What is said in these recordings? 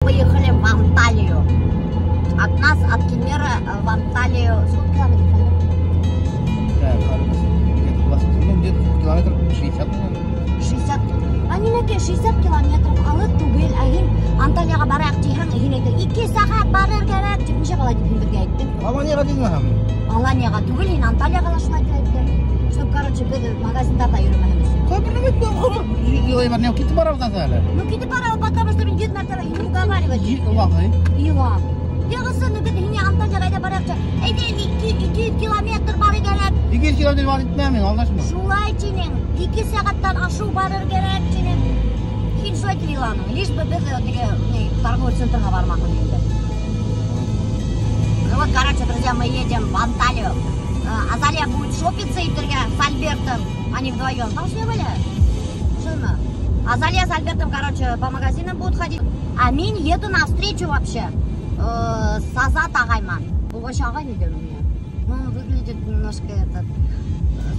Выехали в Анталию. От нас, от Кемера в Анталию. Сколько километров, Альберт? Да, где-то 20, ну, где-то километров 60, наверное. 60. А нимәкәй 60 километров алыҫ түгел, ә һин Анталияға барайыҡ тиһәң, һин әйтәң, 2 сәғәт барыр кәрәк тип нисә бала тип һин беҙгә әйттең? Аланияға тинем. Аланияға түгел, һин Анталияға ла шулай тип әйттең. Чтоб, короче, беҙ магазиндарҙа йөрөмәһен өсөн. Китеп барабыҙ әле. Ну, китеп барабыҙ, потому что мин 100 мәртәбә һине уговаривать. Илай. Илап. Йығысын, беҙ һиңә Анталияға әйҙә барайыҡ. Әйҙә, 200 километр барыр кәрәк. 200 километр барып етмәм мин, алдашма. Шулай тинең, 2 сәғәттән ашыу барыр кәрәк тинең. Һин шулай тип иланың. Лишь бы беҙ теге, ни, торговый центрға бармаһын инде. Ну вот, короче, друзья, мы едем в Анталию. Азалия будет шопиться итергә с Альбертом. Они вдвоем. Там что были? Шуны. Азалия с Альбертом, короче, по магазинам будут ходить. А мин еду на встречу вообще. С Азат ағай менән. Ул вообще ағай не у меня. Ну, он выглядит немножко этот,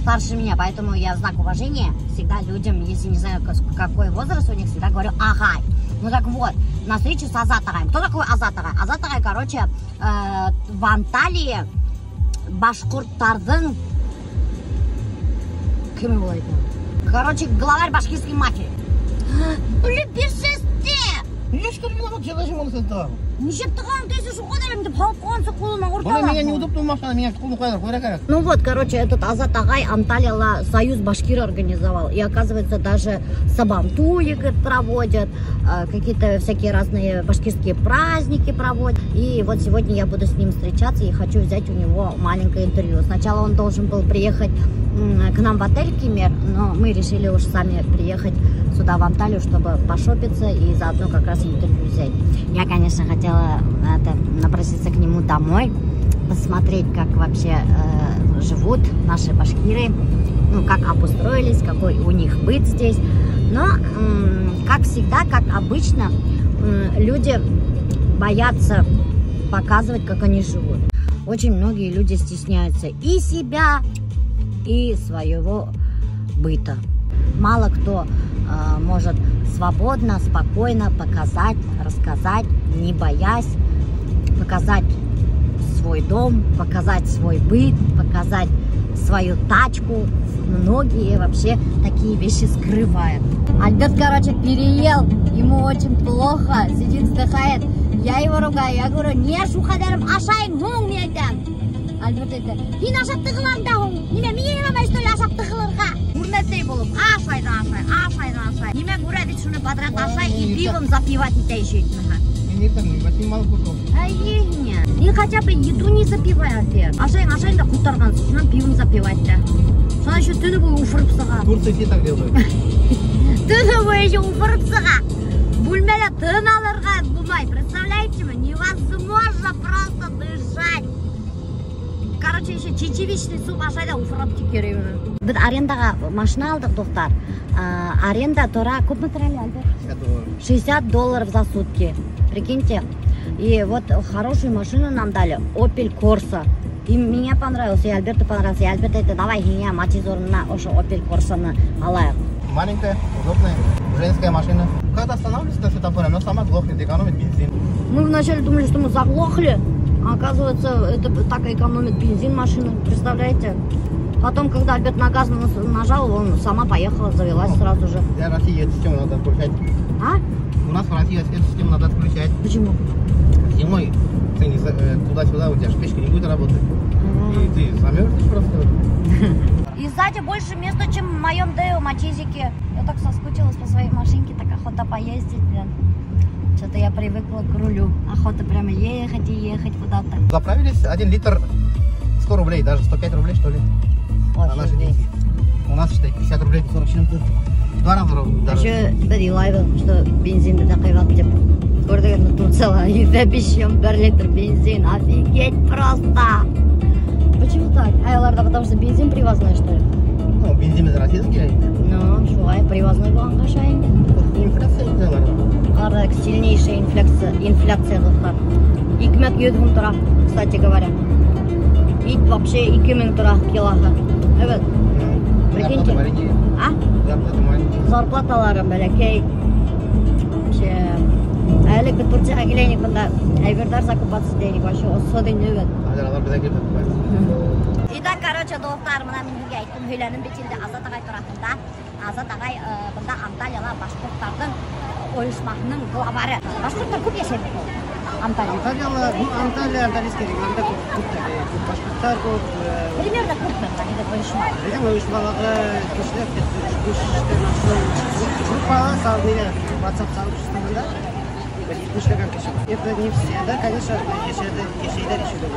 старше меня, поэтому я в знак уважения всегда людям, если не знаю, какой возраст у них, всегда говорю ағай. Ну так вот, на встречу с Азат ағаем. Кто такой Азат ағай? Азат ағай, короче, в Анталии башҡорттарҙың кеме була икән? Короче, главарь башкирской мафии. Лепешесте! Нишкә мин җылышым ул сән Нисек тығаң тейсе шул ҡәҙәр тип һалып ҡуйғансы ҡулына Бына миңә неудобно машина, миңә ҡулын ҡуйҙыр, ҡуйырға кәрәк. Ну вот, короче, этот Азат ағай Анталияла Союз Башкир организовал. И оказывается, даже Сабантуи, говорит, проводят, какие-то всякие разные башкирские праздники проводят. И вот сегодня я буду с ним встречаться и хочу взять у него маленькое интервью. Сначала он должен был приехать к нам в отель Кемер, но мы решили уж сами приехать сюда, в Анталию, чтобы пошопиться и заодно как раз интервью взять. Я, конечно, хотела это, напроситься к нему домой, посмотреть, как вообще живут наши башкиры, ну, как обустроились, какой у них быт здесь. Но, как всегда, как обычно, люди боятся показывать, как они живут. Очень многие люди стесняются и себя, и своего быта. Мало кто может свободно, спокойно показать, рассказать, не боясь, показать свой дом, показать свой быт, показать свою тачку. Многие вообще такие вещи скрывают. Альберт, короче, переел, ему очень плохо, сидит, вздыхает. Я его ругаю, я говорю, не шул ҡәҙәрем ашайың һуң, мин әйтәм. Альберт әйтә, һин ашап тығылаң да һуң, нимә, миңә ярамай что ли ашап тығылырға? Күрмәҫтәй булып, ашай ҙа ашай, ашай ҙа ашай. Нимә күрә бит шуны подряд ашай и пивом запивать итә еще итмәһә. Мин иртән вообще мало кушал. Әй, һин хотя бы еду не запивай, Альберт. Ашайың, ашайың да ҡутарғансы, шунан пивом запивать та. Шунан еще төнө буйы уфырып сыға. В Турции все так делают. Төнө буйы еще уфырып сыға. Бүлмәлә тын алырға булмай, представляете ме? Невозможно просто дышать. Короче, еще чечевичный суп ашай ҙа уфырып тик йөрөй. Беҙ арендаға машина алдыҡ, дуҫтар. Аренда тора күпме тора әле, Альберт? 60 долларов. 60 долларов за сутки. Прикиньте. И вот хорошую машину нам дали, Opel Corsa. И мне понравился, и Альберту понравился. И Альберт әйтте, давай һиңә Матиз урынына ошо Opel Corsa-ны алайыҡ. Маленькая, удобная, женская машина. Когда останавливается на светофоре, она сама глохнет, экономит бензин. Мы вначале думали, что мы заглохли, а оказывается, это так экономит бензин машина, представляете? Потом, когда Альберт на газ нажал, он сама поехала, завелась сразу же. Для России эту систему надо отключать. А? У нас в России эту систему надо отключать. Почему? Зимой ты не туда-сюда, у тебя же печка не будет работать. И ты замерзнешь просто. И сзади больше места, чем в моем Део Матизике. Я так соскучилась по своей машинке, так охота поездить, блин. Что-то я привыкла к рулю. Охота прямо ехать и ехать куда-то. Заправились 1 литр 100 рублей, даже 105 рублей, что ли. На наши деньги. У нас, считай, 50 рублей, 40 с чем-то. Два раза ровно дороже. Еще бер илайбыҙ, что бензин беҙҙә ҡыйбат тип. Күрҙегеҙме, Турцияла 105 1 литр бензин. Офигеть просто! Почему так? А, уларҙа, потому что бензин привозной, что ли? Ну, бензин из России килә. Ну, шулай, привозной булғанға шулай инде. Инфляция инде уларҙа. Уларҙа сильнейшая инфляция, инфляция дуҫтар. Икмәк 100 һум тора, кстати говоря. Ит вообще 2000 тора килоһы. Эйе. Прикиньте. Зарплаты маленькие. А? Зарплаты маленькие. Зарплаталары бәләкәй. Вообще. Әле беҙ Турцияға киләйек, бында әйберҙәр закупаться итәйек, вообще осһоҙ ине бит. Хәҙер алар беҙҙән килеп. Итак, короче, дуҫтар, бына мин һеҙгә әйттем, һөйләнем бит инде Азат ағай тураһында. Азат ағай бында Анталияла башҡорттарҙың ойошмаһының главары. Башҡорттар күп йәшәй бит Анталияла. Анталияла, ну, Анталия, Анталийский регионда күп, күп, күп башҡорттар күп. Примерно күпме бында ойошма? Беҙҙең ойошмалағы кешеләр 70-тән ашыу группала салып, WhatsApp сообществосында 70-ләгән кеше. Это не все, да, конечно, йәшәйҙәр еще дә.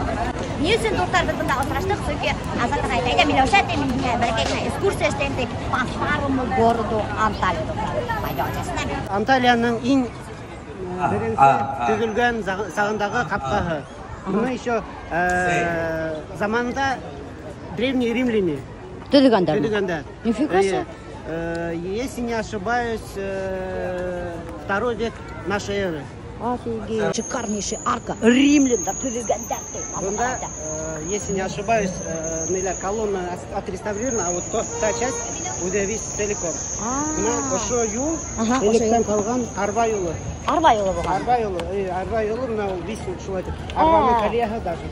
Ни өсөн, дуҫтар, беҙ бында осраштыҡ? Сөнки Азат ағай әйтә, Миләүшә, мин һиңә бәләкәй генә экскурсия эшләйем тип, по старому городу Анталия, дуҫтар. Пойдемте с нами. Анталияның иң беренсе төҙөлгән сағындағы ҡапҡаһы. Быны еще заманында древние римляне төҙөгәндәр. Төҙөгәндәр. Нифига себе. Если не ошибаюсь, второй век нашей эры. Офигеть. Шикарнейший арка римляндар төҙөгәндәр. Бында, если не ошибаюсь, колонна отреставрирована, а вот та часть уже весь целиком. Бына ошо юл, электән ҡалған арба юлы. Арба юлы булған. Арба юлы, арба юлы бына ул весь шулай итеп. Арбаның колеяһы даже.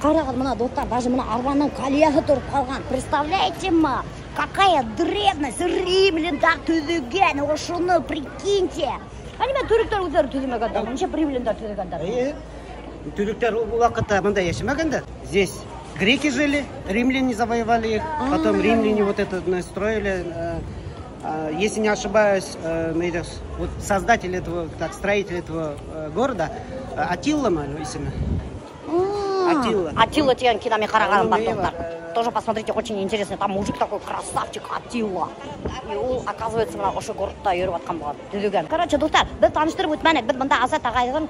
Ҡарағыҙ, бына, дуҫтар, даже бына арбаның колеяһы тороп ҡалған. Представляете ма? Какая древность, римляндар төҙөгән, ошоно прикиньте. А нимә төрөктәр үҙҙәре төҙөмәгәндәр? Нисә римляндар төҙөгәндәр? Эйе. Төрөктәр ул ваҡытта бында йәшәмәгәндәр. Здесь греки жили, римляне завоевали их, потом римляне вот это строили. Если не ошибаюсь, вот создатель этого, так, строитель этого города, Атилла, исеме. Атилла. Атилла тигән кино мин ҡарағаным бар, дуҫтар. Тоже посмотрите, очень интересно. Там мужик такой красавчик, Атилла. И ул, оказывается, бына ошо городта йөрөп ятҡан булған, төҙөгән. Короче, дуҫтар, беҙ таныштырып үтмәнек. Беҙ бында Азат ағайҙың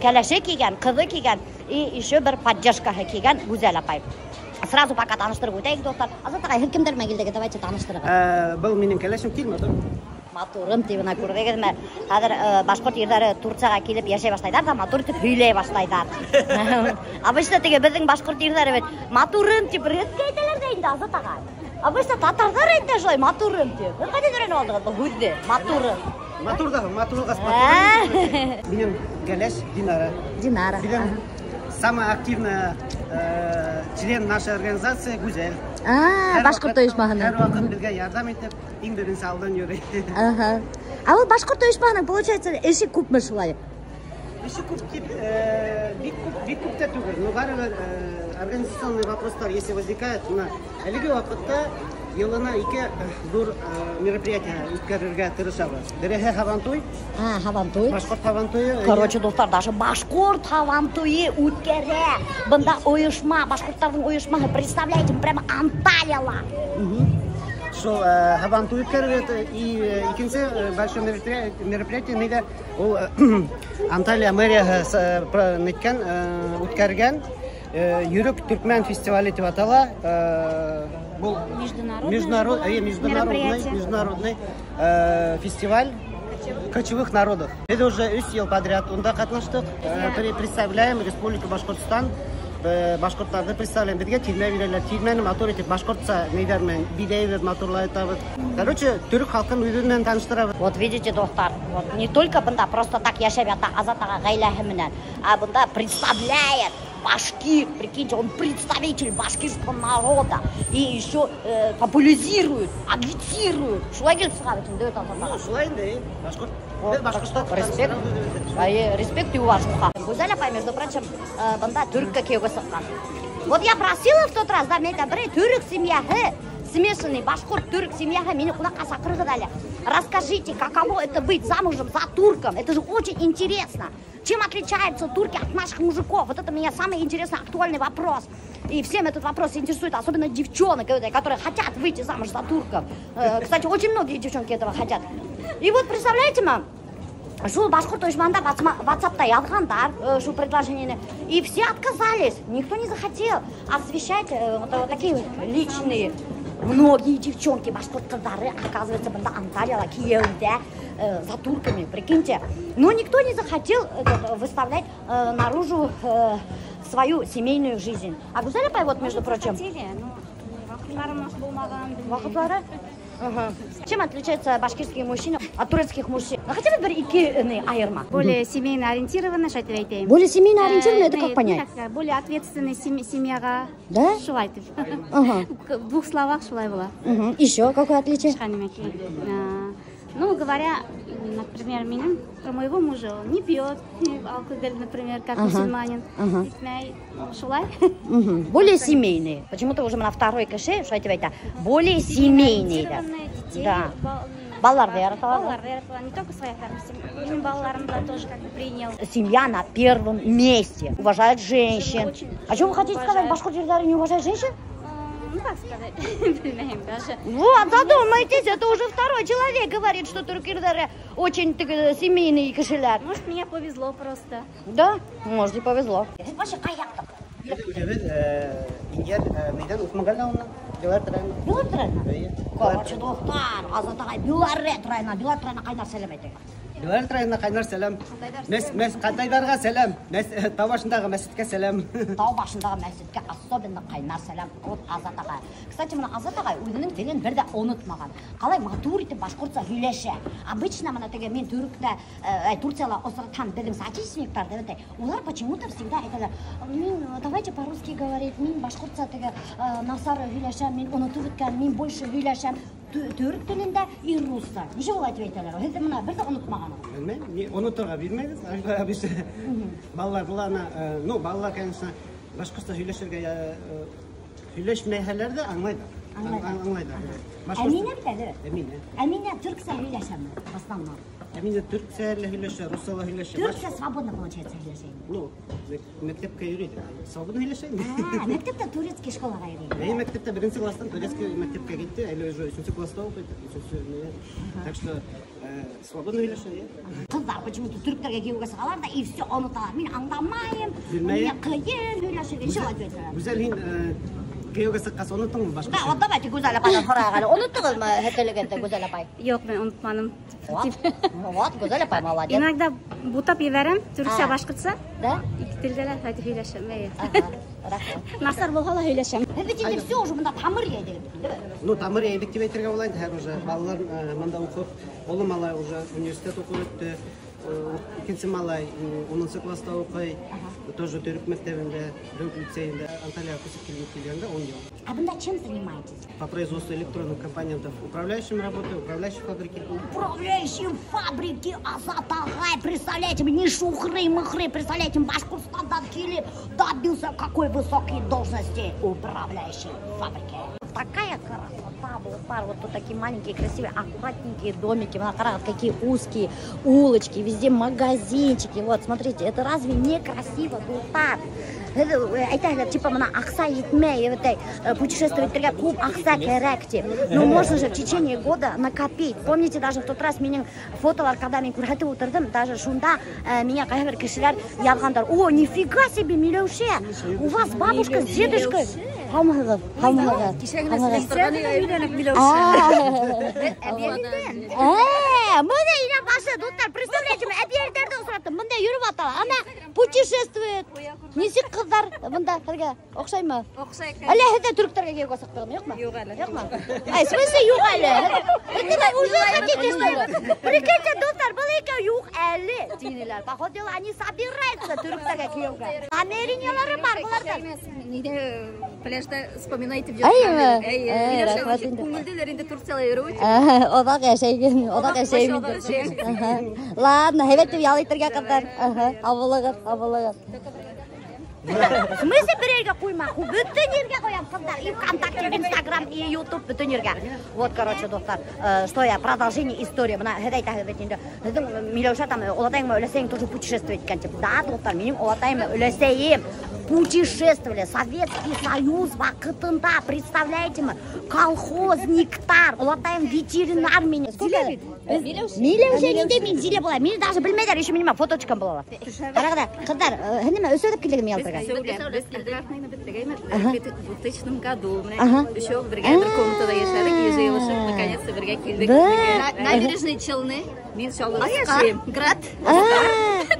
кәләше килгән, ҡыҙы килгән и еще бер поддержкаһы килгән Гүзәл апай. Сразу пока таныштырып үтәйек, дуҫтар. Азат ағай, һеҙ кемдәр менән килдегеҙ? Давайте таныштырығыҙ. Был минең кәләшем кил, матур. Матурым тип бына күрҙегеҙме? Хәҙер башҡорт ирҙәре Турцияға килеп йәшәй башлайҙар ҙа матур итеп һөйләй башлайҙар. Обычно теге беҙҙең башҡорт ирҙәре бит матурым тип редко әйтәләр ҙә инде, Азат ағай. Обычно татарҙар әйтә шулай матурым тип. Һеҙ ҡайҙан өйрәнеп алдығыҙ был һүҙҙе? Матурым. Матур ҙа, матурлыҡ матур. Минең кәләш Динара. Динара. Минең самая активная член нашей организации Гүзәл. Башҡорт ойошмаһының. Һәр ваҡыт беҙгә ярҙам итеп, иң беренсе алдан йөрөй. А был башҡорт ойошмаһының, получается, эше күпме шулай? Эше күп тип, бик күп, бик күп тә түгел. Но барыбер организационный вопростар, если возникает, бына әлеге ваҡытта йылына ике ҙур мероприятие үткәрергә тырышабыҙ. Береһе Һабантуй. Һабантуй. Башҡорт Һабантуйы. Короче, дуҫтар, даже башҡорт Һабантуйы үткәрә. Бында ойошма, башҡорттарҙың ойошмаһы, представляете, прямо Анталияла. Шул Һабантуй үткәрелә. И икенсе большое мероприятие ниҙә? Ул Анталия мэрияһы ниткән, үткәргән Йөрөк төркмән фестивале тип атала. Был Международный было мероприятие. международный фестиваль кочевых народов. Это уже өс йыл подряд унда ҡатнаштыҡ. Представляем Республику Башҡортостан. Башҡорттарҙы представляем. Беҙгә тирмә бирәләр. Тирмәне матур итеп башҡортса нейҙәр менән биҙәйбеҙ, матурлайтабыҙ. Короче, төрөк халҡын үҙе менән таныштырабыҙ. Вот видите, дуҫтар, вот не только бында просто так йәшәп ята Азат ағай ғаиләһе менән, а бында представляет башкир, прикиньте, он представитель башкирского народа и еще популяризирует, агитирует. Шулай килеп сыға бит инде, Азат ағай. Ну, шулай инде, башҡорт. Вот, Беҙ башҡортстан респект. Ай, респект и уважуха. Гүзәл апай, между прочим, бында төрөккә кейәүгә сыҡҡан. Вот я просила в тот раз, да, мин әйтәм, берәй төрөк семьяһы, смешанный башҡорт төрөк семьяһы мине ҡунаҡҡа саҡырығыҙ әле. Расскажите, каково это быть замужем за турком? Это же очень интересно. Чем отличаются турки от наших мужиков? Вот это меня самый интересный, актуальный вопрос. И всем этот вопрос интересует, особенно девчонок, которые хотят выйти замуж за турков. Кстати, очень многие девчонки этого хотят. И вот, представляете, мам, шул башҡорт ойошмаһында WhatsApp-та яҙғандар, шул предложениены, и все отказались, никто не захотел освещать вот такие личные. Многие девчонки башҡорт ҡыҙҙары, оказывается, бында Анталияла кейәүҙә, за турками, прикиньте. Но никто не захотел выставлять наружу свою семейную жизнь. А Гүзәл апай, вот, между Может, прочим... захотели, но ваҡытлары может булмаған, белмәйем. Ваҡытлары? Чем отличаются башкирские мужчины от турецких мужчин? Ну, хотя бы бер ике айырма. Более семейно ориентированы, шулай тип әйтәйем. Более семейно ориентированы, это как понять? Более ответственный семьяға. Да? Шулай тип. В двух словах шулай була. Еще какое отличие? Ну, говоря, например, меня, про моего мужа, он не пьет алкоголь, например, как мусульманин. Шулай. Более семейные. Почему-то уже на второй кеше, что это, более семейные. Да. Балаларҙы яраталар. Балаларҙы яраталар. Не только своих, минең балаларымды да тоже как бы принял. Семья на первом месте. Уважает женщин. А что вы хотите сказать, башҡорт ирҙәре не уважают женщин? Ну, как сказать, белмәйем даже. Вот, задумайтесь, это уже второй человек говорит, что төрөк ирҙәре очень семейные кешеләр. Может, мне повезло просто. Да, может, и повезло. Вообще, ҡай яҡтыҡ? Уҫманғәле ауылынан, Биләрет районы. Биләрет районы? Короче, дуҫтар, Азат ағай, Биләрет районы, Биләрет районы ҡайнар сәләм әйтәйек. Биләрет районына ҡайнар сәләм. Ҡантайҙарға сәләм. Тау башындағы мәсеткә сәләм. Тау башындағы мәсеткә особенно ҡайнар сәләм от Азат ағай. Кстати, бына Азат ағай үҙенең телен бер ҙә онотмаған. Ҡалай матур итеп башҡортса һөйләшә. Обычно бына теге мин төрөктә, Турцияла осратам беҙҙең соотечественниктар тип әйтә. Улар почему-то всегда әйтәләр, мин давайте по-русски говорить, мин башҡортса теге насар һөйләшәм, мин онотоп бөткән, мин больше һөйләшәм. Төрөк телендә и русса. Нисек улай тип әйтәләр? Һеҙ бына бер ҙә онотмағанһығыҙ. Белмәйем, оноторға бирмәйбеҙ. Балалар булана, ну, балалар, конечно, башҡортса һөйләшергә һөйләшмәһәләр ҙә аңлайҙар. Аңлайҙар. Әминә бит әле. Әминә. Әминә төрксә һөйләшәме в основном? Әминә төрксә лә һөйләшә, русса ла һөйләшә. Төрксә свободно получается һөйләшә. Ну, мәктәпкә йөрөй. Свободно һөйләшә. Мәктәптә турецкий школаға йөрөй. Әйе, мәктәптә беренсе класстан турецкий мәктәпкә китте, әле уже өсөнсө класста уҡый. Так что свободно һөйләшә. Ҡыҙҙар почему-то төрөктәргә кейәүгә сығалар ҙа и все оноталар. Мин аңламайым, миңә ҡыйын һөйләшергә. Нисек әйтеп әйтәләр? Гүзәл, һин кейәүгә сыҡҡас оноттоңмо башҡортса? Да, вот давайте Гүзәл апайҙан һорайыҡ әле. Оноттоғоҙмо һетелегеҙҙе, Гүзәл апай? Юҡ, мин онотманым. Вот, Гүзәл апай молодец. Иногда бутап ебәрәм, төрксә, башҡортса. Да? Ике телдә лә әйтеп һөйләшәм. Рәхмәт. Насар булһа ла һөйләшәм. Һеҙ бит инде все уже бында тамыр йәйҙегеҙ, түгелме? Ну, тамыр йәйҙек тип әйтергә була инде, һәр уже балалар бында уҡып, оло малай уже университет уҡып бөттө. Икенсе малай 10 класста уҡый, тоже төрөк мәктәбендә, төрөк лицейында. Анталияға күсеп килгәндә 10 йыл. А бында чем занимаетесь? По производству электронных компонентов управляющим работаю, управляющий фабрики. Управляющим фабрики Азат ағай, представляете, не шухры-мыхры, представляете, Башҡортостандан килеп, добился какой высокой должности управляющей фабрики. Такая красота была, пар, вот тут такие маленькие, красивые, аккуратненькие домики, какие узкие улочки, везде магазинчики, вот, смотрите, это разве не красиво, дуҫтар? Әйтәләр, типа, бына аҡса етмәй, путешествовать итергә күп аҡса кәрәк тип. Но можно же в течение года накопить. Помните, даже в тот раз минең фотолар, когда мин күрһәтеп ултырҙым, даже шунда миңә ҡайһы бер кешеләр яҙғандар: "О, нифига себе, Миләүшә, у вас бабушка с дедушкой". Һаумыһығыҙ, һаумыһығыҙ. Кисә генә торған өйләнеп Миләүшә. Бына инә башы, дуҫтар, представляете, әбейҙәрҙе осраттым. Бында йөрөп яталар. Ана путешествует. Нисек ҡыҙҙар бында һеҙгә оҡшаймы? Оҡшай. Әллә һеҙ ҙә төрөктәргә кейәүгә сыҡтығыҙмы, юҡмы? Юҡ әле. Юҡмы? Ай, в смысле юҡ әле? Һеҙ уже хотите, что ли? Прикиньте, дуҫтар, был икәү юҡ әле тинеләр. Походу дела, они собираются төрөктәргә кейәүгә. Намерениялары бар быларҙың. Ниҙә пляжда вспоминать итеп Әйеме? ятҡан. Күңелделәр инде Турцияла йөрөү. Оҙаҡ йәшәйген, оҙаҡ йәшәйем инде. Ладно, һәйбәт тип ял итергә ҡыҙҙар. Һау булығыҙ, һау булығыҙ. В смысле бер ергә ҡуйма? Бөтөн ергә ҡуям, ҡыҙҙар. И ВКонтакте, в Инстаграм, и Ютуб, бөтөн ергә. Вот, короче, дуҫтар, что я, продолжение истории. Бына һеҙ әйтәһегеҙ бит инде. Һеҙҙең Миләүшә там олатайың менән өләсәйең тоже путешествовать иткән тип. Да, дуҫтар, минең олатайым менән өләсәйем путешествовали. Советский Союз ваҡытында, представляете мы, колхозниктар, олатайым ветеринар мине. Зилә бит. Миләүшә ниндәй мин Зилә була. Мине даже белмәйҙәр, еще минең фоточкам була. Ҡарағыҙ, ҡыҙҙар, һеҙ нимә өсәү тип килдегеҙме ялтырға? Беҙ в 2000 году. Еще бергә бер комнатада йәшәнек, йыйылышып, наконец-то бергә килдек. Набережные Челны, мин Чаллыда йәшәйем. Град.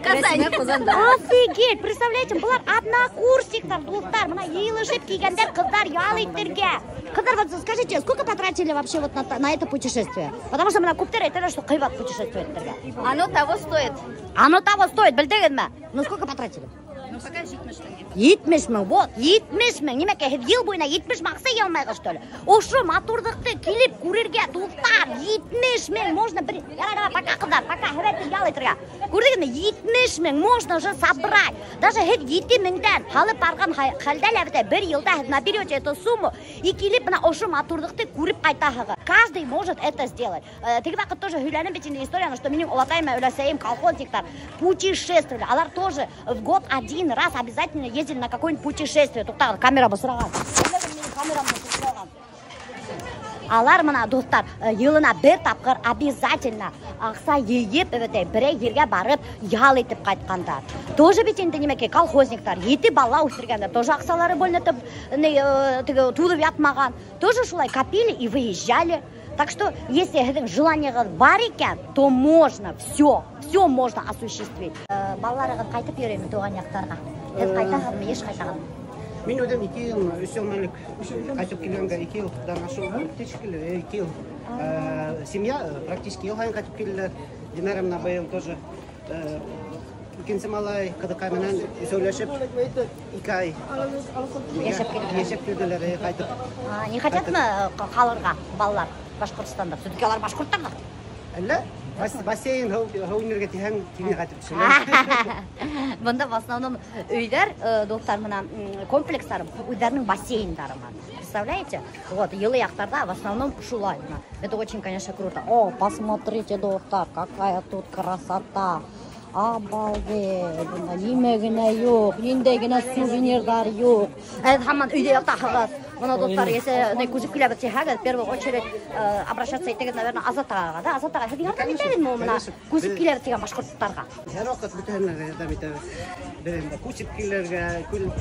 Казань. Ҡазанда. Офигеть, представляете, былар однокурсниктар, дуҫтар, бына йыйылышып килгәндәр ҡыҙҙар ял итергә. Ҡыҙҙар, вот скажите, сколько потратили вообще вот на это путешествие? Потому что бына күптәр әйтәләр, что ҡыйбат путешествие итергә. Оно того стоит. Оно того стоит, белдегеҙме? Ну, сколько потратили? Ну, пока 70 мең. 70 мең, вот, 70 мең. Нимәкәй, һеҙ йыл буйына 70 мең аҡса йыя алмайһығыҙ, что ли? Ошо матурлыҡты килеп күрергә, дуҫтар, 70 мең можно бер. Ярай, давай, пока, ҡыҙҙар, пока, һәйбәт ял итергә. Күрҙегеҙме? 70 мең можно уже собрать. Даже һеҙ 7 меңдән һалып барған хәлдә лә бит, бер йылда һеҙ наберете эту сумму и килеп бына ошо матурлыҡты күреп ҡайтаһығыҙ. Каждый может это сделать. Теге ваҡыт тоже һөйләнем бит инде историяны, что минең олатайым, өләсәйем, колхозниктар путешествовали. Алар тоже в год один раз обязательно ездили на какое-нибудь путешествие. Туҡтағыҙ, камера бысраған. Минең камерам бысраған. Алар бына, дуҫтар, йылына бер тапҡыр обязательно аҡса йыйып, әбәтәй, берәй ергә барып ял итеп ҡайтҡандар. Тоже бит инде нимәкәй, колхозниктар, ете бала үҫтергәндәр, тоже аҡсалары бүленеп, теге туҙып ятмаған. Тоже шулай копили и выезжали. Так что, если һеҙҙең желаниегеҙ бар икән, то можно все, все можно осуществить. Балаларығыҙ ҡайтып йөрөймө тыуған яҡтарға? Һеҙ ҡайтаһығыҙмы, йыш ҡайтаһығыҙмы? Мин үҙем 2 йыл, 3 йыл элек ҡайтып килгәнгә 2 йылдан ашыу үтте шикелле, 2 йыл. Семья практически йыл һайын ҡайтып килделәр. Динара менән быйыл тоже икенсе малай ҡыҙыҡай менән өсәүләшеп 2 ай Йәшәп килделәр. Йәшәп килделәр, ҡайтып. А, не хотят ҡалырға балалар Башҡортостанда? Все-таки улар башҡорттар ҙа. Әллә? Бассейн һыу инергә тиһәң, кире ҡайтып төшәләр. Бында в основном өйҙәр, дуҫтар, бына комплекстар үҙҙәренең бассейндары бар. Представляете? Вот, йылы яҡтарҙа в основном шулай. Бына. Это очень, конечно, круто. О, посмотрите, дуҫтар, какая тут красота. Обалдеть, бында нимә генә юҡ, ниндәй генә сувенирҙар юҡ. Ә һаман өйҙә ятаһығыҙ. Бына, дуҫтар, если не күсеп киләбеҙ тиһәгеҙ, в первую очередь обращаться итегеҙ, наверное, Азат ағаға, да? Азат аға, һеҙ ярҙам итәгеҙме бына Конечно. Күсеп киләбеҙ тигән башҡорттарға? Һәр ваҡыт бөтәһенә лә ярҙам итәбеҙ. Беҙ инде күсеп килергә, килеп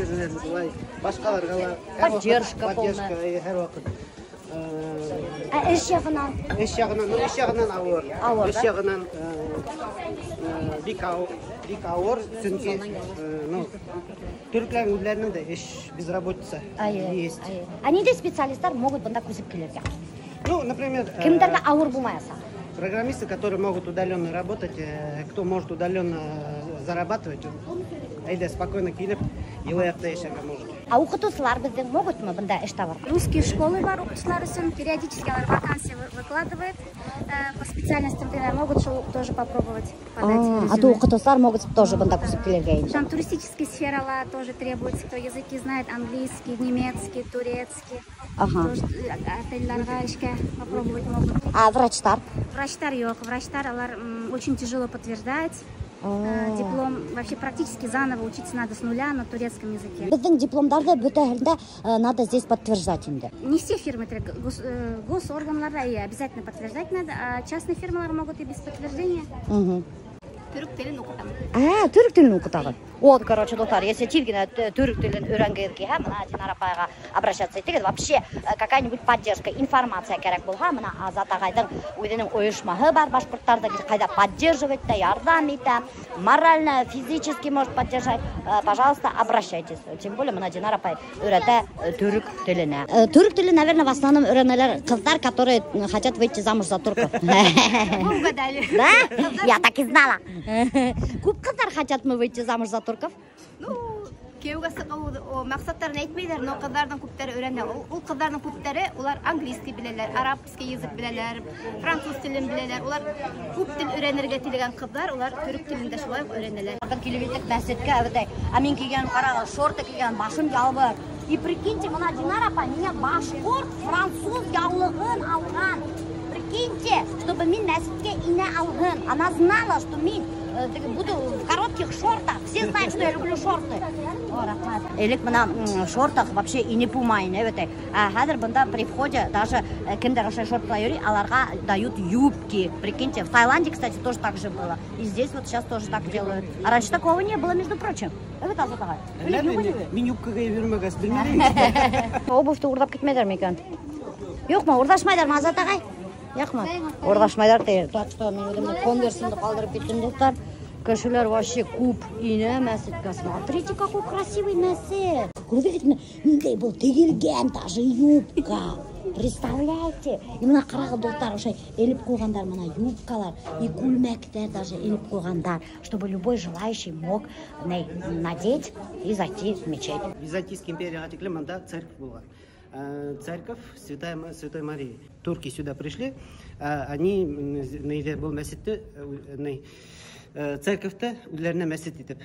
былай башҡаларға ла һәр ваҡыт Поддержка поддержка, полная. Һәр ваҡыт. Ә эш яғынан? Эш яғынан, ну, эш яғынан ауыр. Ауыр, Эш да? яғынан бик ауыр, бик ауыр, сөнки ну, төрөктәрҙең үҙҙәренең дә эш безработица есть. Эйе. А ниндәй специалисттар могут бында күсеп килергә? Ну, например, Кемдәргә ауыр булмаясаҡ? Программисты, которые могут удаленно работать, кто может удаленно зарабатывать, он әйҙә спокойно килеп, йылы яҡта йәшәргә может. Ә уҡытыусылар беҙҙең могутмы бында эш табырға? Русские школы бар уҡытыусылар өсөн, периодически алар вакансии выкладывает по специальностям, например, могут шул тоже попробовать подать А резюме. то уҡытыусылар могут тоже бында күсеп килергә инде. Там туристическая сферала тоже требуется, кто языки знает, английский, немецкий, турецкий. Тоже отельдәргә эшкә попробовать могут. А врачтар? Врачтар юҡ, врачтар алар очень тяжело подтверждать. Диплом вообще практически заново учиться надо с нуля на турецком языке. Беҙҙең дипломдарҙы бөтәһен дә надо здесь подтверждать инде. Не все фирмы, госорганларҙа и обязательно подтверждать надо, а частные фирмалар могут и без подтверждения. Төрөк телен уҡытам. А, төрөк телен уҡытағыҙ. Вот, короче, дуҫтар, если тиҙ генә төрөк телен өйрәнгегеҙ килһә, бына Динара апайға обращаться итегеҙ. Вообще, какая-нибудь поддержка, информация кәрәк булһа, бына Азат ағайҙың үҙенең ойошмаһы бар, башҡорттарҙы ҡайҙа поддерживать та, ярҙам итә, морально, физически может поддержать. Пожалуйста, обращайтесь. Тем более, бына Динара апай өйрәтә төрөк теленә. Төрөк телен, наверное, в основном өйрәнәләр ҡыҙҙар, которые хотят выйти замуж за турков. Вы угадали. Да? Я так и знала. Күп ҡыҙҙар хотят мы выйти замуж за турков? Ну, кейәүгә сығыу маҡсаттарын әйтмәйҙәр, но ҡыҙҙарҙың күптәре өйрәнә. Ул ҡыҙҙарҙың күптәре улар английский беләләр, арабский язык беләләр, француз телен беләләр. Улар күп тел өйрәнергә теләгән ҡыҙҙар, улар төрөк телен дә шулай уҡ өйрәнәләр. Беҙ килеп еттек мәсеткә, әбәтәй. Ә мин кейгән, ҡарағыҙ, шорты кейгән, башым ялбыр. И прикиньте, бына Динара апай миңә башҡорт француз яулығын алған. Прикиньте, чтобы мин мәсеткә инә алһын. Она знала, что мин буду в коротких шортах. Все знают, что я люблю шорты. О, рәхмәт. Элек бына шортах вообще инеп булмай ине, әбәтәй. Ә хәҙер бында при входе даже кемдәр ошо шортла йөрөй, аларға дают юбки. Прикиньте, в Таиланде, кстати, тоже так же было. И здесь вот сейчас тоже так делают. А раньше такого не было, между прочим. Әбәт, Азат ағай. Әллә Юҡ мин ине. Мин юбка кейеп йөрөмәгәс, белмәйем. Обувьты урлап китмәйҙәрме икән? Юҡмы, урлашмайҙармы, Азат ағай? Юҡмы? Урлашмайҙар ти. Так что мин үҙемдең конверсымды ҡалдырып киттем, дуҫтар. Кешеләр вообще күп инә мәсеткә. Смотрите, какой красивый мәсет. Күрҙегеҙме, ниндәй был тегелгән даже юбка. Представляете? И мына ҡарағыҙ, дуҫтар, ошолай элеп ҡуйғандар мына юбкалар и күлмәктәр даже элеп ҡуйғандар, чтобы любой желающий мог надеть и зайти в мечеть. Византийский империяға тиклем мында церковь булған. Церковь Святой Марии. Турки сюда пришли, они был мәсетте, церковьте үҙҙәренә мәсет итеп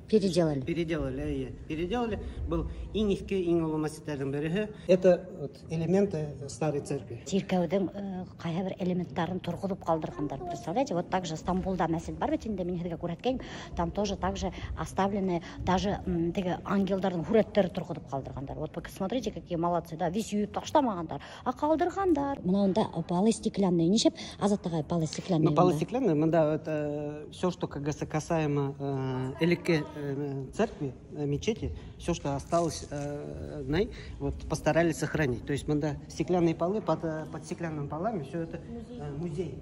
переделали. Переделали, переделали. Был иң иҫке, иң оло мәсеттәрҙең береһе. Это вот элементы старой церкви. Сиркәүҙең ҡайһы бер элементтарын торғоҙоп ҡалдырғандар. Представляете, вот также Стамбулда мәсет бар бит инде, мин һеҙгә күрһәткәйнем. Там тоже также оставлены даже теге ангелдарҙың һүрәттәре торғоҙоп ҡалдырғандар. Вот посмотрите, какие молодцы, да, весь өйөп ташламағандар, а ҡалдырғандар. Мына унда полы стеклянные. Нишләп Азат ағай полы стеклянные? Ну, полы стеклянные, мында это все, что, как говорится, касаемо элекке церкви, мечети, все, что осталось, вот постарались сохранить. То есть мында стеклянные полы, под стеклянными полами все это музей.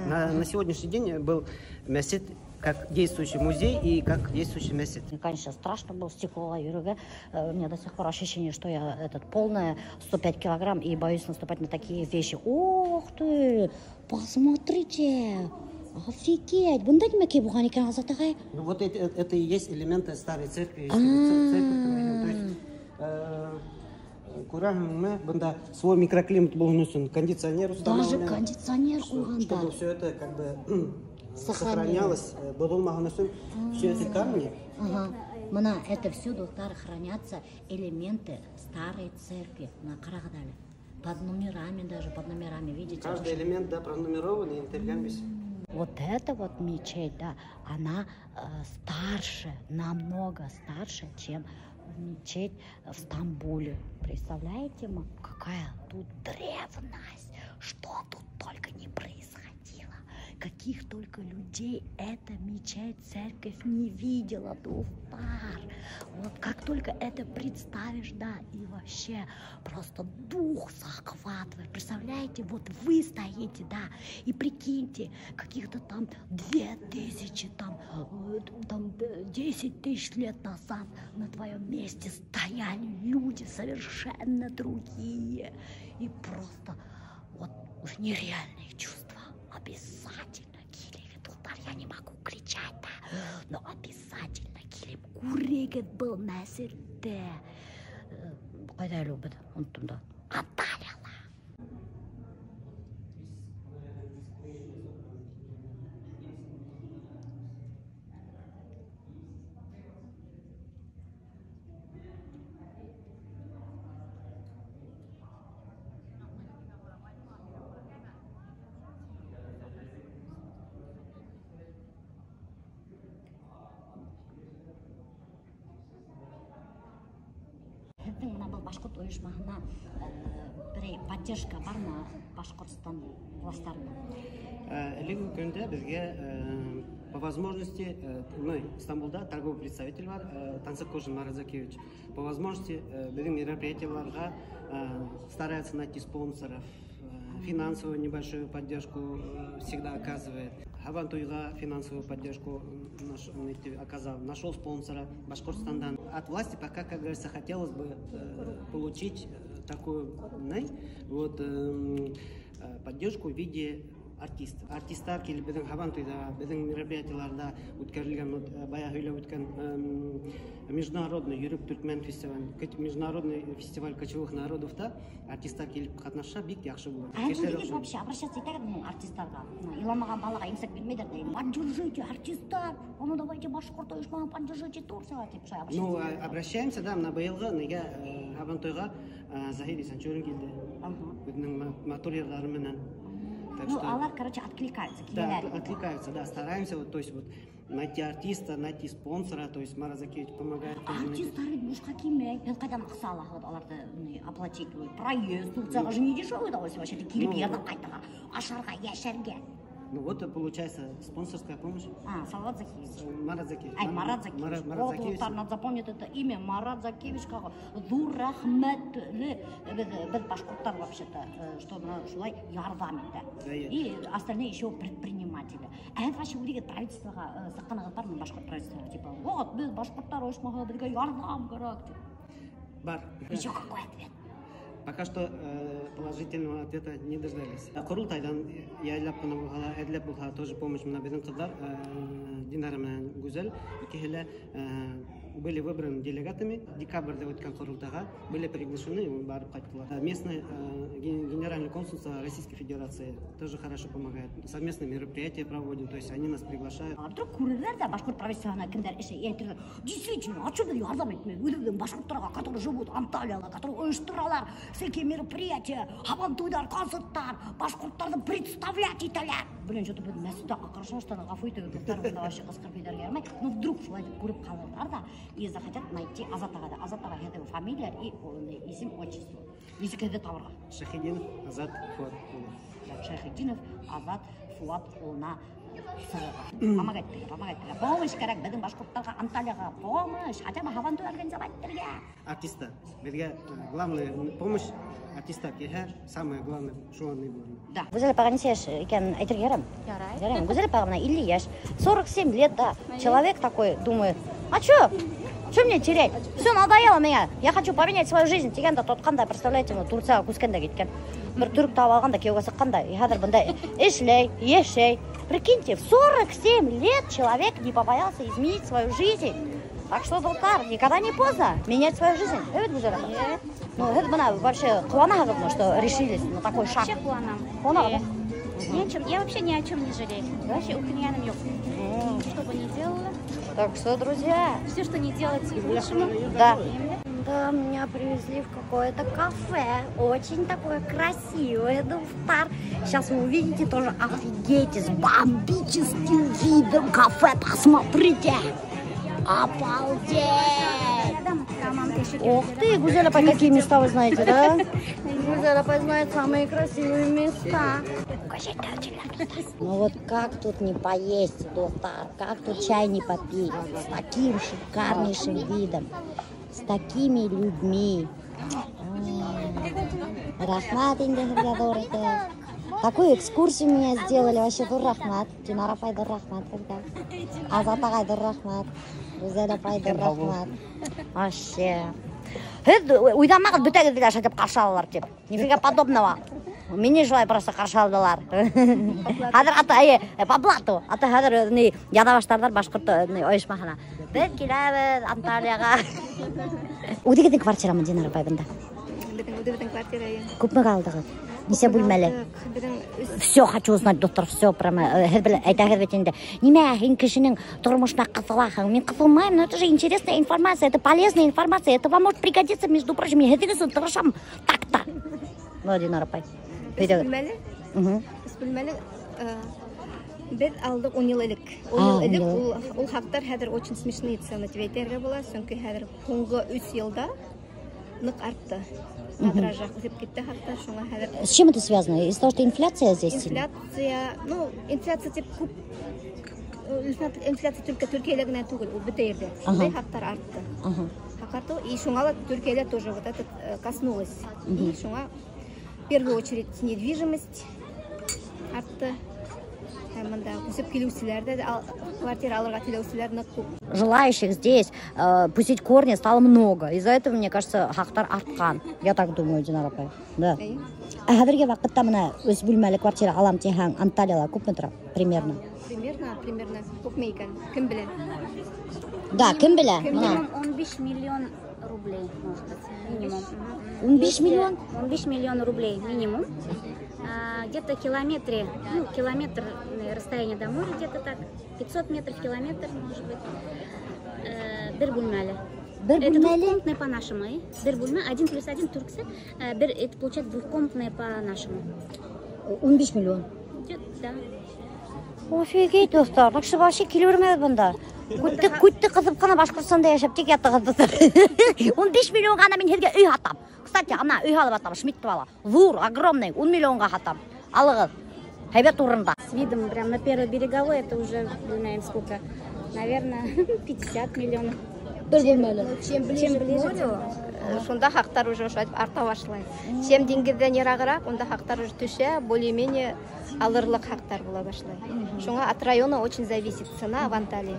На сегодняшний день был мәсет как действующий музей и как действующий мәсет. Конечно, страшно было стекло йөрөргә. У меня до сих пор ощущение, что я полная 105 килограмм и боюсь наступать на такие вещи. Ох ты, посмотрите! Офигеть! Бында нимә булған икән, Азат ағай? Ну вот это и есть элементы старой церкви. То есть күрәһеңме, бында свой микроклимат булһын өсөн кондиционер установлен. Даже кондиционер ҡуйғандар. Чтобы все это как бы сохранялось, боҙолмаһын өсөн все эти камни. Ага. Мына это все, дуҫтар, хранятся элементы старой церкви. Мына ҡарағыҙ әле. Под номерами даже, под номерами, видите? Каждый элемент, да, пронумерованный, интергамбис. Вот эта вот мечеть, да, она старше, намного старше, чем мечеть в Стамбуле. Представляете, какая тут древность, что тут только не происходило, каких только людей эта мечеть, церковь не видела, дуҫтар. Вот как только это представишь, да, и вообще просто дух захватывает. Представляете, вот вы стоите, да, и прикиньте, каких-то там 2000, там 10 тысяч лет назад на твоем месте стояли люди совершенно другие. И просто вот уж нереальные чувства. Обязательно килегеҙ, дуҫтар, я не могу кричать, да, но обязательно килеп күрегеҙ был мәсетте. Ҡайҙа әле ул беҙ? Оноттом да. Анталияла. Беҙҙең бына был башҡорт ойошмаһына берәй поддержка бармы Башҡортостан властарынан? Әлеге көндә беҙгә по возможности, ну, Стамбулда торговый представитель бар, Тансык Кожин Марат Закиевич. По возможности беҙҙең мероприятияларға старается найти спонсоров, финансовую небольшую поддержку всегда оказывает. Һабантуйға финансовую поддержку оказал, нашел спонсора Башкортостандан. От власти пока, как говорится, хотелось бы получить такую вот, поддержку в виде артист. Артистар килеп беҙҙең Һабантуйҙа, беҙҙең мероприятияларҙа үткәрелгән, бая һөйләп үткән международный Йөрөк төркмән фестиваль, международный фестиваль кочевых народов-та артистар килеп ҡатнашһа бик яҡшы булыр. А это вообще обращаться итәгеҙме артистарға? Иламаған балаға имсәк бирмәйҙәр ҙә. Поддержите артистар, а ну давайте башҡорт ойошмаһын поддержите Турция тип шулай обращаться. Ну, обращаемся, да, мына быйылғы нигә Һабантуйға Заһир Исәнчурин килде. Үҙенең матур йырҙары менән. Так ну, что, алар, короче, откликаются. Да, откликаются, да, стараемся, вот, то есть, вот, найти артиста, найти спонсора, то есть, Марат Закиевич помогает. Артисттар бушҡа килмәй, һеҙ ҡайҙан аҡса алаһығыҙ уларҙы оплатить? Проезд, Турцияға же не дешевый удовольствие, вообще-то килеп йырҙап ҡайтырға, ашарға, йәшәргә. Ну вот, получается, спонсорская помощь. А, Салават Закиевич. Марат Закиевич. Ай, Марат Закиевич. Марат О, Закиевич. дуҫтар, надо запомнить это имя. Марат Закиевичҡа ҙур рәхмәтле беҙ башҡорттар вообще-то, что бына шулай ярҙам итә. Да, я. И остальные еще предприниматели. Ә һеҙ вообще үҙегеҙ правительствоға сыҡҡанығыҙ бармы, башҡорт правительствоға? Типа, вот, беҙ башҡорттар ойошмаһы, беҙгә ярҙам кәрәк, тип. Бар. Еще какой ответ? Пока что положительного ответа не дождались. Ҡоролтайҙан яйлап ҡына булһа ла, әҙләп булһа тоже помощь бына беҙҙең ҡыҙҙар, Динара менән Гүзәл, икеһе лә были выбраны делегатами. Декабрҙә үткән ҡоролтайға были приглашены и барып ҡайттылар. Местное генеральное консульство Российской Федерации тоже хорошо помогает. Совместные мероприятия проводим, то есть они нас приглашают. А вдруг күрерҙәр ҙә башҡорт правительствоһына кемдәр эшләй, и әйтерҙәр, действительно, а что беҙ ярҙам итмәй үҙебеҙҙең башҡорттарға, которые живут Анталияла, которые ойошторалар всякие мероприятия, һабантуйҙар, концерттар, башҡорттарҙы представлять итәләр. Блин, что-то беҙ мәсеттә ҡаҡырыша башланыҡ, ғәфү итегеҙ, дуҫтар, бында вообще ҡысҡырып ебәрергә ярамай. Но вдруг шулай итеп күреп ҡалырҙар ҙа и захотят найти Азат ағайҙы. Азат ағай, һеҙҙең фамилия и исем, отчество. Нисек һеҙҙе табырға? Шахидинов Азат Фуат улы. Да, Шахидинов Азат Фуат улына сығырға. Помогать итергә, помогать итергә. Помощь кәрәк беҙҙең башҡорттарға, Анталияға помощь, хотя бы һабантуй организовать итергә. Артиста. Беҙгә главная помощь артистар килһә, самое главное, шул ни булыр. Да. Гүзәл апаға нисә йәш икәнен әйтергә яраймы? Ярай. Яраймы? Гүзәл апаға бына 50 йәш, 47 лет, да. Әйе. Человек такой думает, а чё? Чё мне терять? Всё надоело меня. Я хочу поменять свою жизнь. Тигән дә тотҡан да, представляете, бына Турцияға күскән дә киткән. Бер төрөк табып алған да кейәүгә сыҡҡан да, и хәҙер бында эшләй, йәшәй. Прикиньте, в 47 лет человек не побоялся изменить свою жизнь. Так что, дуҫтар, никогда не поздно менять свою жизнь. Эйе, Гүзәл апа? Эйе. Ну, һеҙ бына вообще ҡыуанаһығыҙмы, что решились на такой шаг? Вообще ҡыуанам. Ҡыуанаһығыҙ? Ни о чем, я вообще ни о чем не жалею. Вообще үкенгәнем юҡ. Что бы ни делала. Так что, друзья. Все, что не делается, к лучшему. Да. Да, меня привезли в какое-то кафе. Очень такое красивое, дуҫтар. Сейчас вы увидите тоже, офигеете, с бомбическим видом кафе. Посмотрите. Обалдеть! Ох ты, Гузель апай, какие места вы знаете, да? Гузель апай знает самые красивые места. Ну вот как тут не поесть, дуҫтар, как тут чай не попить с таким шикарнейшим видом, с такими людьми. Рәхмәт инде һеҙгә ҙур итеп. Такую экскурсию меня сделали, вообще ҙур рәхмәт. Динара апай ҙур рәхмәт һеҙгә. Азат ағай ҙур рәхмәт. Гүзәл апай ҙур рәхмәт. Вообще. Һеҙ уйламағыҙ бөтәгеҙҙе лә шулай итеп ҡаршы алалар тип. Нифига подобного. Мине шулай просто ҡаршы алдылар. Хәҙер ата, эйе, по блату. Ата хәҙер ни яҙа башларҙар башҡорт ни ойошмаһына. Беҙ киләбеҙ Анталияға. Үҙегеҙҙең квартирамы, Динара апай, бында? Беҙҙең үҙебеҙҙең квартира, эйе. Күпмегә алдығыҙ? Нисә бүлмәле? Беҙҙең өс. Все хочу узнать, доктор, все прямо, һеҙ белә, әйтәгеҙ бит инде. Нимә һин кешенең тормошона ҡыҫылаһың? Мин ҡыҫылмайым, но это же интересная информация, это полезная информация, это вам может пригодиться, между прочим, мин һеҙҙең өсөн тырышам так-то. Ну, Динара апай. Өс Әйҙәгеҙ. бүлмәле? Мгм. Өс бүлмәле, беҙ алдыҡ 10 йыл элек. 10 А, йыл элек 10 йыл. ул хаҡтар хәҙер очень смешные цены тип әйтергә була, сөнки хәҙер һуңғы 3 йылда ныҡ артты. На дрожжах үҫеп китте хаҡтар, шуңа хәҙер. С чем это связано? Из-за того, что инфляция здесь сильная? Инфляция, ну, инфляция тип күп, инфляция только Төркиәлә генә түгел, ул бөтә ерҙә. Шундай хаҡтар артты. Хаҡ артты, и шуңа ла Төркиәлә тоже вот этот коснулось. И шуңа в первую очередь недвижимость артты. Һәм бында күсеп килеүселәр ҙә, квартира алырға теләүселәр ныҡ күп. Желающих здесь пустить корни стало много. Из-за этого, мне кажется, хаҡтар артҡан. Я так думаю, Динара апай. Да. Эйе. Ә хәҙерге ваҡытта бына өс бүлмәле квартира алам тиһәң, Анталияла күпме тора? Примерно. Примерно, примерно. Күпме икән? Кем белә? Да, кем белә? Кем Бына. Минимум 15 миллион рублей, может быть. Минимум. 15 миллион? 15 миллион рублей минимум. Где-то километре, ну, километр расстояние до моря где-то так, 500 метров, километр, может быть. Бер бүлмәле. Бер Это бүлмәле? двухкомнатная по-нашему, э? Бер бүлмә, 1 плюс 1 төрксә, бер, это получается двухкомнатная по-нашему. 15 миллион. Где-то, да. Офигеть, дуҫтар, так что вообще килә бында. Күтте ҡыҫып ҡына Башҡортостанда йәшәп тик ятығыҙ, дуҫтар. 15 миллионға ана мин һеҙгә өй һатам. Кстати, ана өй һалып ятам, Шмидт бала. Ҙур, огромный, 10 миллионға һатам. Алығыҙ. Һәйбәт урында. С видом прям на первой береговой, это уже, знаем сколько, наверное, 50 миллионов. Бер бүлмәле. Чем ближе к морю, шунда хаҡтар уже ошолай арта башлай. Чем диңгеҙҙән йырағыраҡ, унда хаҡтар уже төшә, более-менее алырлыҡ хаҡтар була башлай. Шуңа от района очень зависит цена в Анталии.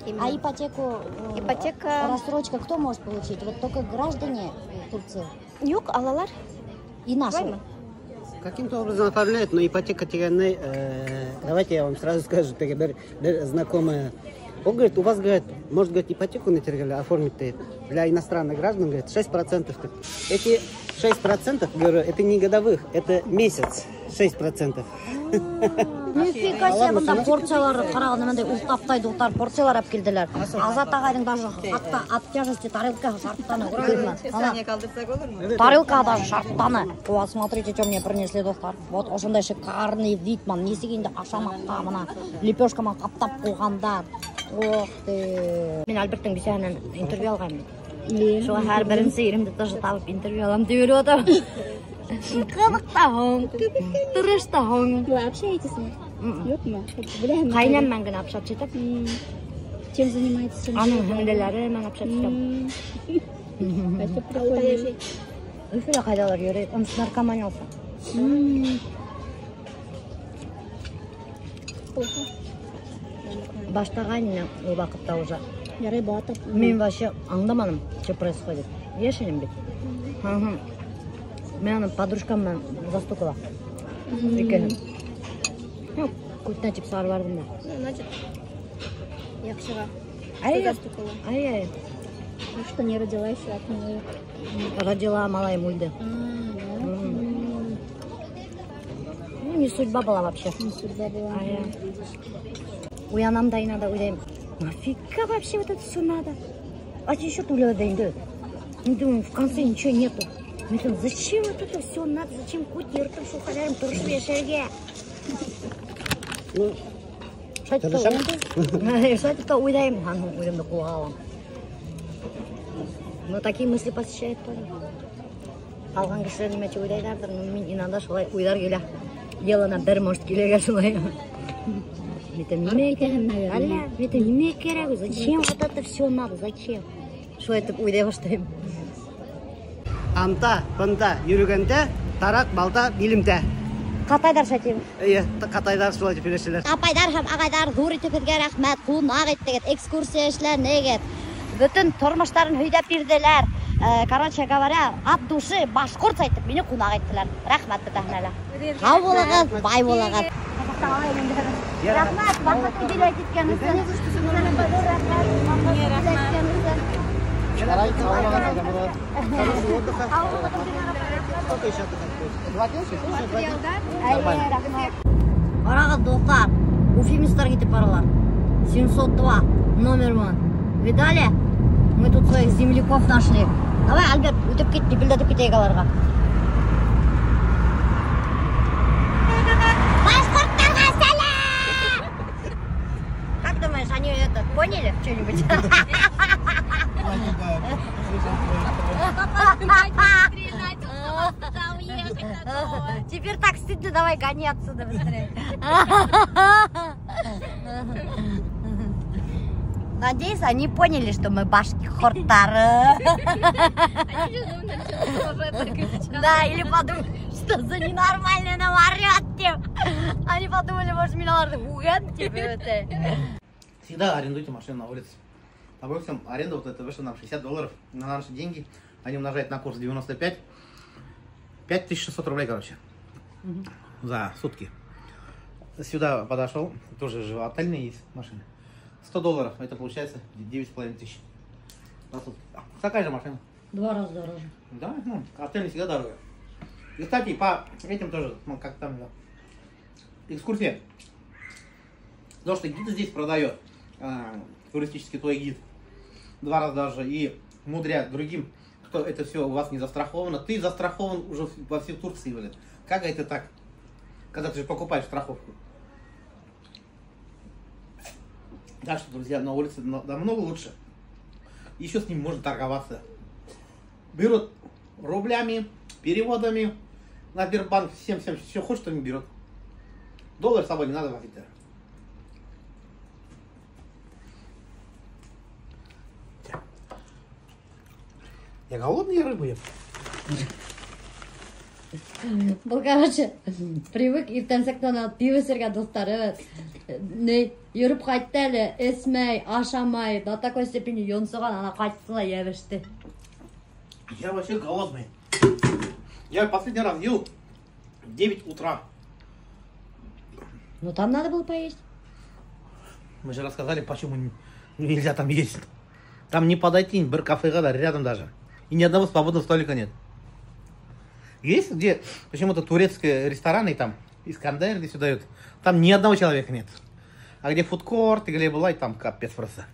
Именно. А ипотеку, Ипотека- рассрочка кто может получить? Вот только граждане Турции? Юҡ, алалар. И наши. Шулаймы? Каким-то образом оформляют, но ипотека тигәне, давайте я вам сразу скажу, теге бер знакомая. Он говорит, у вас, говорит, может, говорит, ипотеку на оформить для иностранных граждан, говорит, 6%. Эти 6%, говорю, это не годовых, это месяц, 6%. Нифига себе, бында порциялар ҡарағыҙ, бындай ултаптай дуҫтар порциялар алып килделәр. Азат ағайҙың даже хатта от тяжести тарелка шартланы, күрҙегеҙме? Тарелка даже шартланы. О, смотрите, что мне принесли, дуҫтар. Вот ошондай шикарный вид, ман, нисек инде ашамаҡҡа, бына лепешка менән ҡаптап ҡуйғандар. Ох ты. Мин Альберттың бисәһенән интервью алғайным бит. Шуға һәр беренсе иремде тоже табып интервью алам тип йөрөп ятам. Ҡыҙыҡ та һуң, тырыш та һуң. Вы общаетесь с ним? Юҡмы? Беләһеңме? Ҡәйнәм менән генә общаться итәм. Чем занимаетесь? Аның һеңлеләре менән общаться итәм. Вообще прикольно. Өфөлә ҡайҙалыр йөрөй, он с наркоманился. Плохо. Баштаған ул ваҡытта уже. Ярай батып. Мин вообще аңламаным, что происходит. Йәш инем бит. Мин аны подружкам менән застукала. Икеһен. Ну, күтенә тип сығарып барҙым да. Ну, значит, яҡшыға. Ай, Застукала. ай. Ну что, не родила еще от него? Родила малайым үлде. Ну, не судьба была вообще. Не судьба была. Уянам да иногда уйлайым. Нафига вообще вот это все надо? А еще уйлай инде. Ну, думаю, в конце ничего нету. Мин думаю, зачем вот это все надо? Зачем күт йыртып шул хәләрем тырышып йәшәргә? Ну, Шулай итеп уйлайым, аны үҙемде ҡулға алам. Но такие мысли посещают тоже. Ҡалған кешеләр нимә тип уйлайҙарҙыр, но мин иногда шулай уйҙар килә. Йылына бер может килергә шулай. Это нимә кәрәк? Әллә, это нимә кәрәк? Зачем вот это все надо? Зачем? Шулай итеп уйлай башлайым. Анта, бында йөрөгәндә тараҡ, балта, билемдә. Ҡатайҙар шулай тип. Эйе, ҡатайҙар шулай тип һөйләшәләр. Апайҙар һәм ағайҙар, ҙур итеп һеҙгә рәхмәт, ҡунаҡ иттегеҙ, экскурсия эшләнегеҙ. Бөтөн тормоштарын һөйләп бирҙеләр. Короче говоря, от души башҡортса итеп мине ҡунаҡ иттеләр. Рәхмәт бөтәһенә лә. Һау булығыҙ, бай булығыҙ. Рәхмәт, ваҡыт уделять иткән өсөн. Рәхмәт, Хорошего отдыха. Сколько еще отдыхать будешь? 2 дня еще? Еще 2 дня? Нормально. Ҡарағыҙ, дуҫтар, уфимецтар китеп баралар. 702 номер вон. Видали? Мы тут своих земляков нашли. Давай, Альберт, үтеп кит, дөпөлдәтеп китәйек аларға. Башҡорттарға сәләм! Как думаешь, они это поняли что-нибудь? Теперь так стыдно, давай гони отсюда быстрее. Надеюсь, они поняли, что мы башҡорттары. Да, или подумали, что за ненормальный нам орёт, тип. Они подумали, может, мин уларҙы һүгәм, тип, это. Всегда арендуйте машину на улице. Допустим, аренда вот это вышла нам $60 на наши деньги. Они умножают на курс 95. 5600 рублей, короче, за сутки. Сюда подошел, тоже же отельные есть машины. $100, это получается 9,5 тысяч за сутки. Такая же машина. 2 раза дороже. Да, ну, отель всегда дороже. И, кстати, по этим тоже, ну, как там, да, экскурсия. Потому что гид здесь продает, туристический твой гид, 2 раза даже, и мудря другим, кто это все у вас не застраховано. Ты застрахован уже во всей Турции, блин. Как это так? Когда ты же покупаешь страховку. Так что, друзья, на улице намного лучше. Еще с ним можно торговаться. Берут рублями, переводами. На Сбербанк всем, все хочет, что они берут. Доллар с собой не надо возить. Я голодный, я рыбу ем. Был, короче, привык иртәнсәктән алып пиво эсергә, дуҫтары. Не, йөрөп ҡайтты әле, эсмәй, ашамай, до такой степени йонсоған, ана ҡайтты ла йәбеште. Я вообще голодный. Я последний раз ел в 9 утра. Ну там надо было поесть. Мы же рассказали, почему нельзя там есть. Там не подойти, бер кафеға ла рядом даже. И ни одного свободного столика нет. Есть где почему-то турецкие рестораны, там Искандер где все дают, там ни одного человека нет. А где фудкорт, и где была, и там капец просто.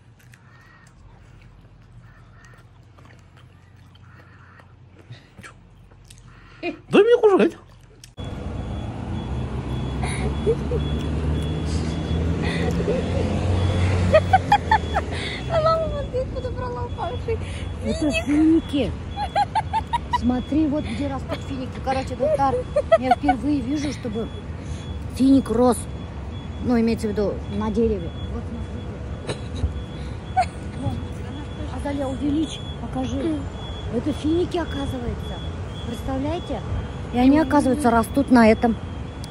Дай мне кушать. А мама вот здесь подобрала упавший. Это финики. Смотри, вот где растут финики. Короче, доктор, я впервые вижу, чтобы финик рос. Ну, имеется в виду, на дереве. Вот, смотрите. Вот. Азалия, увеличь, покажи. Это финики, оказывается. Представляете? И они, оказывается, растут на этом,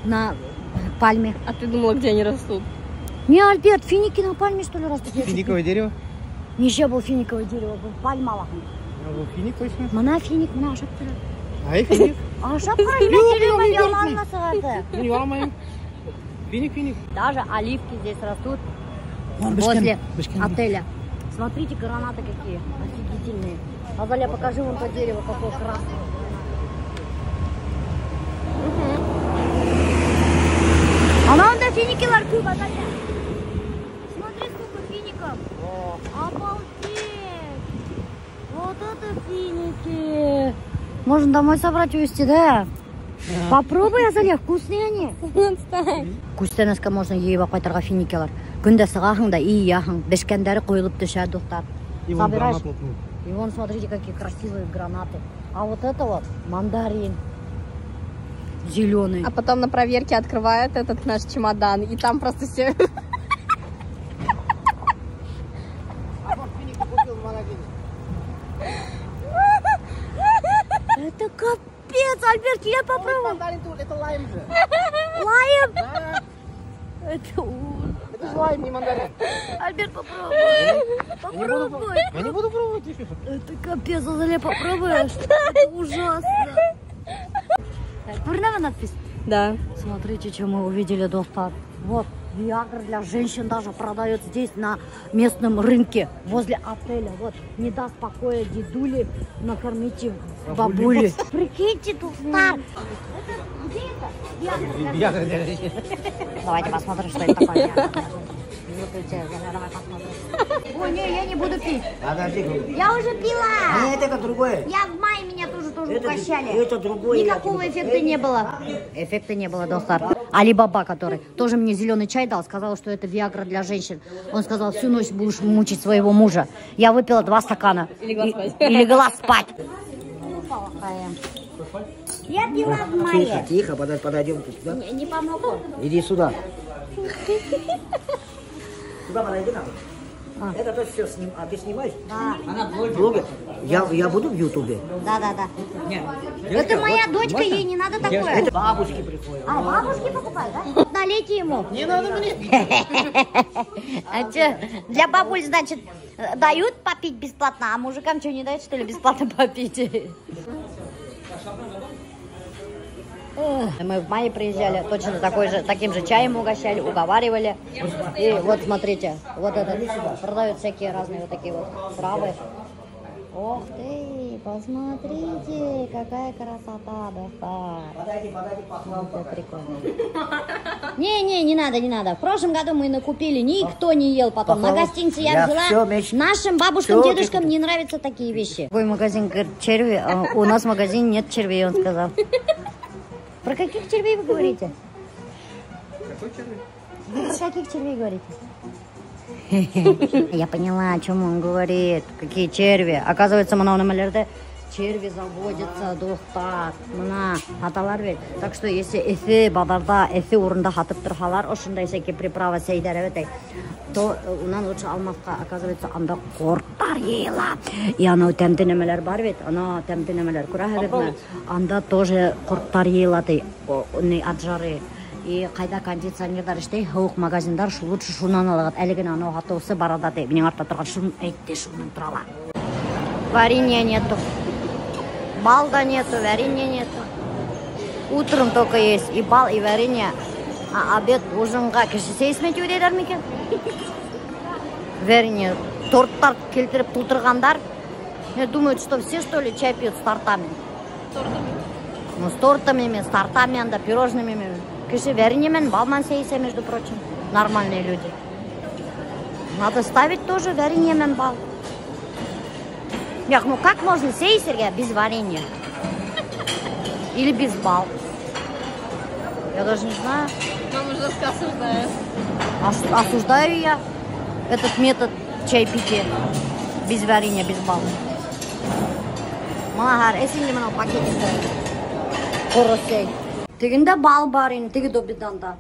на пальме. А ты думала, где они растут? Не, Альберт, финики на пальме, что ли, растут? Финиковое дерево? Ничего был финиковое дерево, был пальма. Был финик точно? Мына финик, мына ашап тора. Ай, финик. Ашап тора, Не ярамайым. Финик, финик. Даже оливки здесь растут возле отеля. Смотрите, гранаты какие офигительные. Азалия, покажи вон то дерево, какое красное. Ана унда финикилар күп, Азалия. Смотри, сколько фиников. Обалдеть! Вот это финики! Можно домой собрать, увезти, да? Попробуй, Азалия, вкусные они. Күстәнәскә можно йыйып ҡайтырға финикилар. Көндә сығаһың да йыяһың. Бешкәндәре ҡойолоп төшә, дуҫтар. Собираешь. И вон, смотрите, какие красивые гранаты. А вот это вот мандарин. Зеленый. А потом на проверке открывают этот наш чемодан, и там просто все... А вот финики купил в магазине. Это капец, Альберт, я попробую. Это лайм же. Лайм? Да. Это ужас. Это же лайм, не мандарин. Альберт, попробуй. Попробуй. Я не буду пробовать. Это капец, Азалия, попробуешь? Это ужасно. Күренәме надпись? Да. Смотрите, что мы увидели, дуҫтар. Вот, Виагра для женщин даже продает здесь на местном рынке, возле отеля. Вот, не даст покоя дедули, накормите бабули. Прикиньте, дуҫтар. Это, где это? Виагра для женщин. Давайте посмотрим, что это такое. Давай посмотрим. Ой, не, я не буду пить. Подожди. Я уже пила. Нет, это другое. Я в мае, меня тоже угощали. Это другое. Никакого эффекта не было. Эффекта не было, дуҫтар. Али Баба, который тоже мне зеленый чай дал, сказал, что это Виагра для женщин. Он сказал, всю ночь будешь мучить своего мужа. Я выпила 2 стакана. И легла спать. И легла спать. Я пила в мае. Тихо, тихо, подойдем туда. Не помогло. Иди сюда. Сюда подойди нам. А. Это то все сним. А ты снимаешь? Да. Она блогер. Я буду в Ютубе. Да, да, да. Нет. Это моя дочка, можно? Ей не надо такое. Это бабушки приходят. А, бабушки покупают, да? Налейте ему. Не надо мне. А что, для бабуль, значит, дают попить бесплатно, а мужикам что, не дают, что ли, бесплатно попить? Мы в мае приезжали, точно такой же, таким же чаем угощали, уговаривали. И вот смотрите, вот это продают всякие разные вот такие вот травы. Ох ты, посмотрите, какая красота, да. Это прикольно. Не, не надо, не надо. В прошлом году мы накупили, никто не ел потом. На гостинице я взяла. Нашим бабушкам, дедушкам не нравятся такие вещи. Какой магазин, говорит, черви? У нас в магазине нет червей, он сказал. Про каких червей вы говорите? Какой червей? Вы про каких червей говорите? Я поняла, о чем он говорит. Какие черви. Оказывается, мынау нәмәләрҙе Черви заводятся, дуҫтар. Мына һаталар бит. Так что если эҫе баҙарҙа, эҫе урында һатып торһалар, ошондай всякие приправа сәйҙәр әбәтәй, то унан лучше алмаҫҡа, оказывается, анда ҡорттар йыйыла. И анау тәмле нәмәләр бар бит, ана тәмле нәмәләр күрәһегеҙме? Анда тоже ҡорттар йыйыла ти, от жары. И ҡайҙа кондиционерҙар эшләй, һыуыҡ магазиндар, шул лучше шунан алығыҙ. Әле генә анау һатыусы бара да ти, минең артта торған шуны әйтте, шунан торала. Варенья нету. Бал да нету, варенья нету. Утром только есть и бал, и варенье. А обед, ужинға кеше сәй эсмәй тип уйлайҙар микән? Варенье, торттар килтереп тултырғандар. Я думаю, что все, что ли, чай пьют с тортами? Ну, с тортами, с тортами, анда, пирожными. Кеше варенье менән бал менән сәй эсә, между прочим. Нормальные люди. Надо ставить тоже варенье менән бал. Юҡ, ну как можно сәй эсергә без варенья? Или без бал? Я даже не знаю. Мама жестко осуждает. Осуждаю я этот метод чайпития. Без варенья, без бала. Мына эсенде мынау пакетикте. Ҡоро сәй. Тегендә бал бар инде, теге добиданда.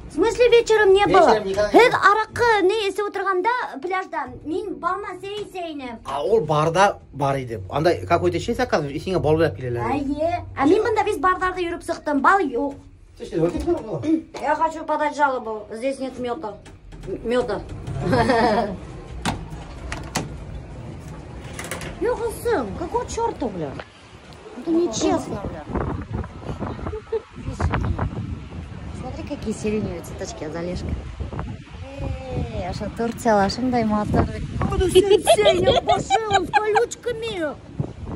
В смысле вечером не было? Һеҙ араҡы ни эсеп ултырғанда пляжда мин бал менән сәй эсә инем. А ул барҙа бар ине. Анда какой-то чай заказываешь, и һиңә бал биреп киләләр. Эйе. А мин бында весь барҙарҙы йөрөп сыҡтым, бал юҡ. Я хочу подать жалобу. Здесь нет мёда. Мёда. Юғылсың, какого черта, бля? Это нечестно, бля. Смотри, какие сиреневые цветочки, азалешка. Эй, аша Турцияла шундай матур. Сенсей, я пошел с колючками.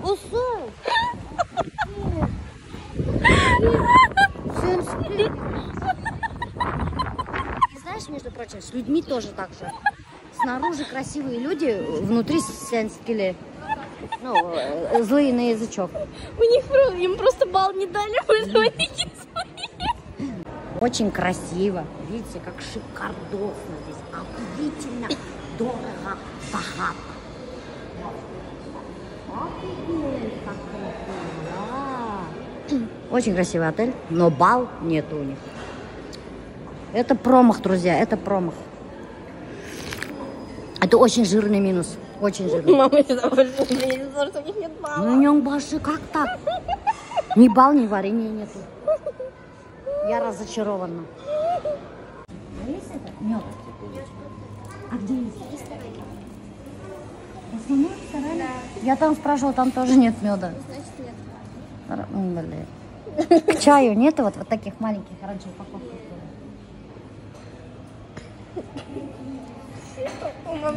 Усыл. И знаешь, между прочим, с людьми тоже так же. Снаружи красивые люди, внутри сенскили. Ну, злые на язычок. У них им просто бал не дали, поэтому они такие злые. Очень красиво. Видите, как шикардосно здесь. Офигительно дорого, богато. Офигеть, как красиво. Очень красивый отель, но бал нету у них. Это промах, друзья, это промах. Это очень жирный минус. Очень жирный. Мама сюда больше не лезет, потому что у них нет бала. Ну, нем баши, как так? Ни бал, ни варенья нету. Я разочарована. А есть это? Мед. А где есть? В основном ресторане? Да. Я там спрашивала, там тоже нет меда. Значит, нет. Блин. К чаю нету вот таких маленьких раньше упаковок?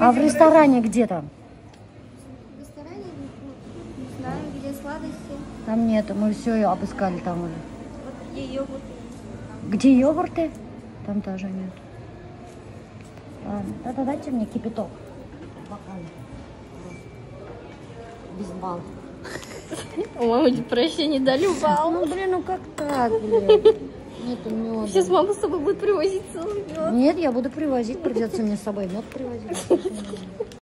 А в ресторане где там? В ресторане, не знаю, где сладости. Там нету, мы все обыскали там уже. Вот где йогурты. Где йогурты? Там тоже нет. Ладно, тогда дайте мне кипяток. В бокале. Без балла. У мамы прощения дали бал. Ну блин, ну как так, блин? Нету меда. Сейчас мама с собой будет привозить целый мед. Нет, я буду привозить, придется мне с собой мед привозить.